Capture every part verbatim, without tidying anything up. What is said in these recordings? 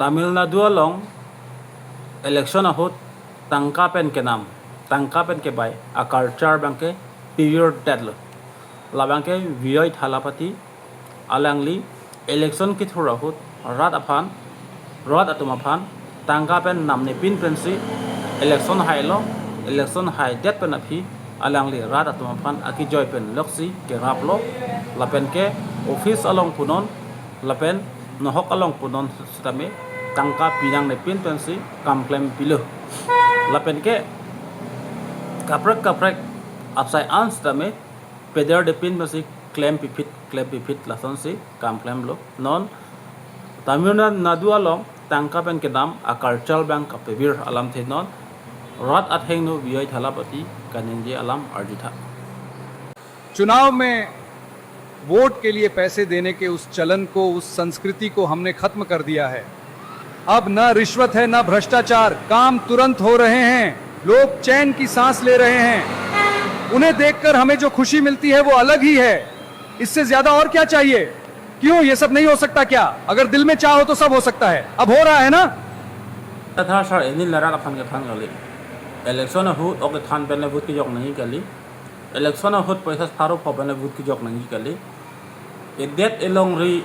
Tamil Nadu along election ahut tangka pen kenam, tangka pen kebai a-culture abangke pivir detlo. Labangke Vijay Thalapathy alangli election kethur ahut rat aphan, rat atum aphan tangka pen namnepin pensi election hailo, election haidet pen aphi alangli rat atum aphan akejoi pen loksi keraplo, lapen ke office along punon, lapen nohok along punon sitame tangka pinangnepin pensi kam klempilo. Lapen ke kaprek kaprek apsai an sitame pederdepin pensi klem piphit, klem piphit lasonsi kam klemlo. Non Tamil Nadu along tangka pen kedam a-culture abang kapevir alamthe non rat athengno Vijay Thalapathy kaningje alam arjutha. चुनाव में वोट के लिए पैसे देने के उस चलन को, उस संस्कृति को हमने खत्म कर दिया है। अब ना रिश्वत है, ना भ्रष्टाचार, काम तुरंत हो रहे हैं, लोग चैन की सांस ले रहे हैं। उन्हें देखकर हमें जो खुशी मिलती है, वो अलग ही है। इससे ज्यादा और क्या चाहिए? क्यों, ये सब नहीं हो सकता क्या? अगर दिल में चाह हो तो सब हो सकता है। अब हो रहा है ना? Tata sar ini larat aphan kethan kali. Election ahut ok kethan pen le vote kejok nangji kali. Election ahut paisa pharo pho pen le vote kejok nangji kali. Edet elongri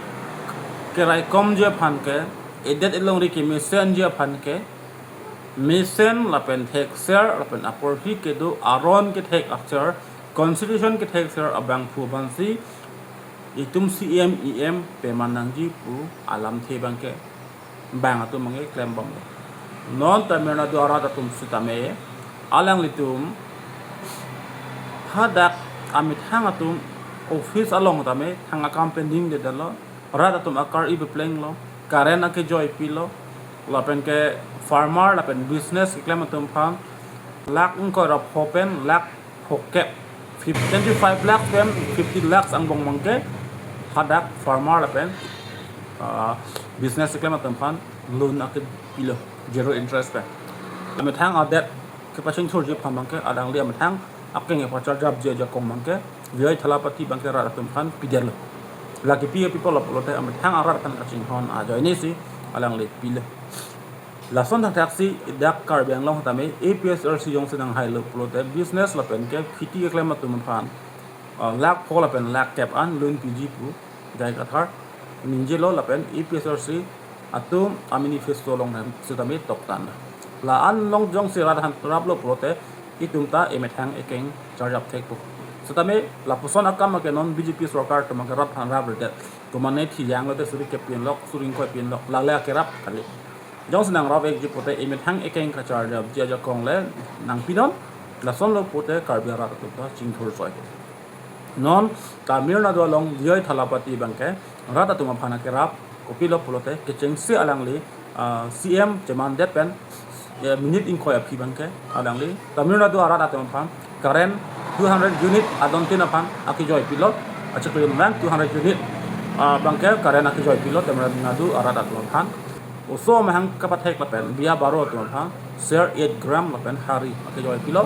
keraikomji aphan ke, edet elongri kemesenji aphan ke, mesen lapen thekser lapen apor hi kedo aron kethek aser, constitution kethekser abangphu aphansi itum C M E M peman nangji pu alamthe abangke bang atum abangke klembomlo. Non Tamil Nadu arat atum sitame alanglitum hadak amethang atum office along tame thang akam pending dedetlo, rat atum akar-i peplenglo, current akejoi pilo, lapen ke farmer lapen business keklem atum aphan lakh ingkoi ra pho pen lakh phokep, fif-, twenty five lakh pen fifty lakhs angbong abangke hadak farmer lapen, ah, business keklem atum aphan loan akepilo zero interest pen. Amethang adet kepachingthurji aphan abangke alangli amethang akeng kepacharjapji ajakong abangke Vijay Thalapathy abangke rat atum aphan pidetlo. Lake pi people of lote amethang arat aphan kachinghon ajoinesi alangli pilo. Lason thakthak si dak Karbi Anglong tame A P S R C jongsi nanghailo pulote business lapen ke kheti keklem atum aphan, ah, lakh pho lapen lakh kep an loan piji pu J I Kathar ningjelo lapen A P S R C atum a-manifesto along sitame toktan. La-an along jongsi rat aphan raplo pulote itum ta emethang ekeng charjap thekpo. Sitame lapuson akam ke non B J P sorkar atum ke rat aphan rapledet. Tomane thijang lote suri kep pinlok, suri ingkoi pinlok, lale akerap kali. Jongsi nangrap-ikji pulote emethang ekeng kacharjapji ajakong le nangpinon, lasonlo pulote Karbi arat atum ta chingthur soi. Non Tamil Nadu along Vijay Thalapathy abangke rat atum aphan akerap kopilo pulote kechengsi alangli, ah, C M chemandet pen, eh, minute ingkoi aphi abangke alangli Tamil Nadu arat atum aphan current two hundred unit adontin aphan akejoi pilo, achakri abang two hundred unit, ah, abangke current akejoi pilo Tamil Nadu arat atum aphan. Oso amahang kapathek lapen biya baro atum aphan ser eight gram lapen hari akejoi pilo.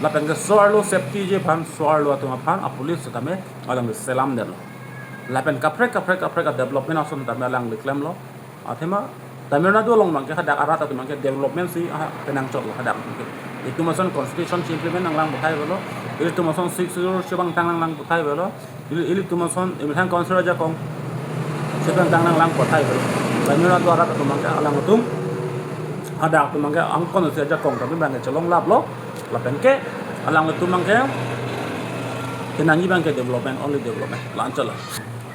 Lapen ke so-arlo safety ji aphan so-arlo atum aphan a-police sitame alangli selamdetlo. Lapen kaprek kaprek kaprek a-development ason tame alangli klemlo. Athema Tamil Nadu along abangke hadak arat atum abangke development si, ah, penang choklo hadak abangke. Itum ason constitution si implement nanglang puthai avelo. Ilitum ason Sixth Schedule chebang tang nanglang puthai avelo. Ili, ilitum ason emethang council ajakong chebang tang nanglang puthai avelo. Tamil Nadu arat atum abangke alangtum hadak atum abangke angkon si ajakong kami abangke chelonglaplo. Lapen ke alangtum abangke kenangji abangke development, only development. La-an chotlo.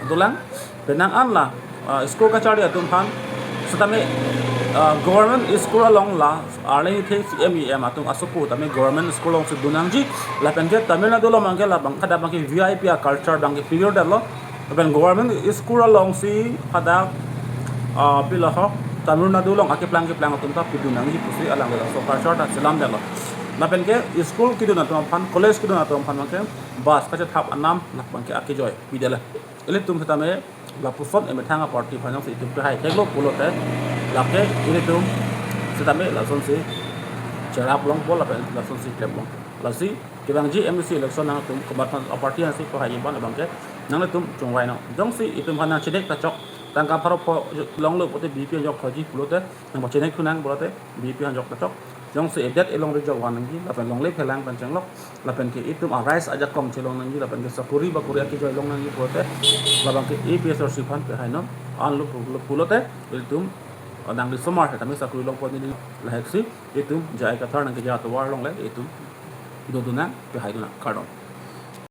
Dolang penang an la, ah, school kacharli atum aphan sitame, ah, government school along la arleng ithe C M E M atum asopo tame government school alongsi dun nangji. Lapen ke Tamil Nadu along abangke labang hadak abangke V I P a-culture abangke pivir detlo. Lapen government school alongsi hadak, ah, pilo ho Tamil Nadu along akeplang keplang atum ta pidun nangji pusi alangli laso culture ta selamdetlo. Lapen ke school kedun atum aphan, college kedun atum aphan abangke bus kachethap anam labangke akejoi pidetlo. Ilitum sitame lapuson emethang a-party aphan jongsi itum pehai theklo pulote lake ilitum sitame lasonsi cherap longpo lapen lasonsi klem longpo. Lasi kevangji M A C election nangtum komat aphan a-party aphansi pehai abang abangke nanglitum chongvai nang. Jongsi itum aphan nangchedek ta chok, tangka pharo pho longlo pulote B P F ajok thoji pulote nangpachinai thu nang pulote B P F ajok ta chok. Jongsi edet elong rejok van nangji lapen longle phelang pen chenglok lapen ke itum a-rice ajakong chelong nangji lapen ke sakuri bakuri akejoi long nangji pulote labang ke A P H L C aphan pehai non. Anlo pulo pulote itum adang risomar setame sakuri longpo neli lahiksi itum J I Kathar nangkeja atovar along le itum dodun nang pehai dun nang kardom.